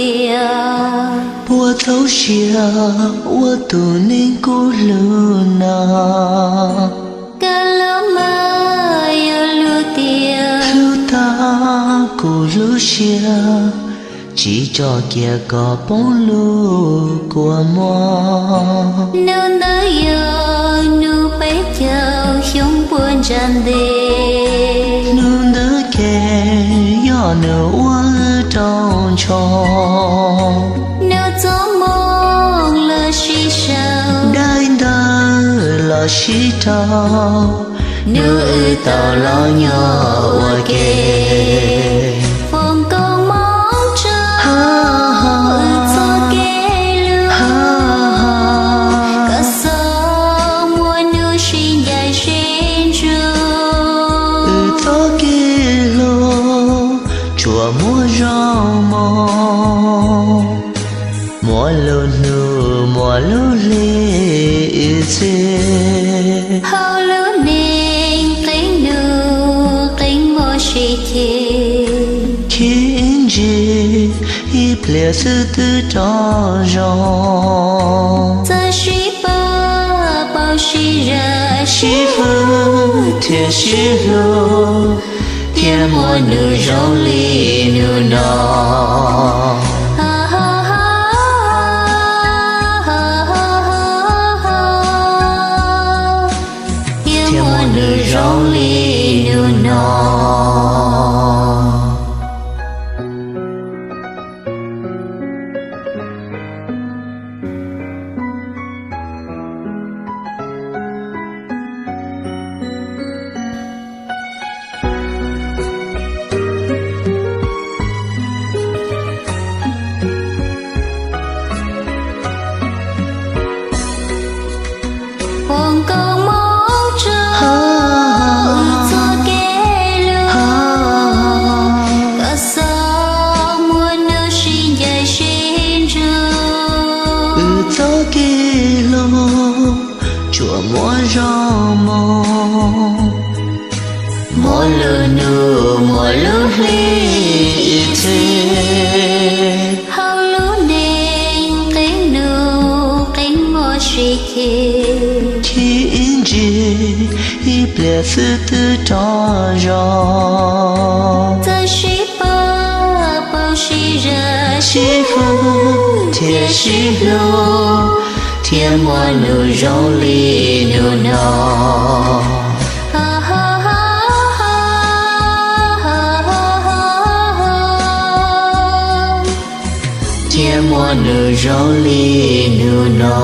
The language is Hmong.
tias puas txaus siab ua tus neeg kuv hlub no. Koj los mas yog lub tias hlub tag kuv lub siab, tsis tso kiag koj poob lub kua muag. Hnub ntawd yog hnub peb caug xyoo puag ntsa ntev, hnub ntawd ces yog nws ua wb rau ntsho. Nws txoj moo los sib sau, daim ntawv los sib rau, nws wb tau los nyob ua ke. Foom koob hmoov rau wb txoj kev hlub, koj xob muab nws sib ncaim sib ntsug. Wb txoj kev hlub tsuas muaj zoo mog, muaj lub hnub muaj lub hli ib txhis. Hauv lub neej qee nus qee hmo sib ceg, chim ib ntsis ib pliag xwb twb rov zoo. Txawm sib pab paub sib zam, sib hwm thiab sib hlub, thiaj muaj nws zoo li hnub no. Thiaj muaj nws zoo li hnub no. Foom koob hmoov rau wb txoj kev hlub, koj xob muab nws sib ncaim sib ntsug. Wb txoj kev hlub tsuas muaj zoo mog, muaj lub hnub muaj lub hli ib txhis. Hauv lub neej qee nus qee hmo sib ceg, chim ib ntsis ib pliag xwb twb rov zoo. Txawm sib pab paub sib zam, sib hwm thiab sib hlub, thiaj muaj nws zoo li hnub no. Thiaj muaj nws zoo li hnub no.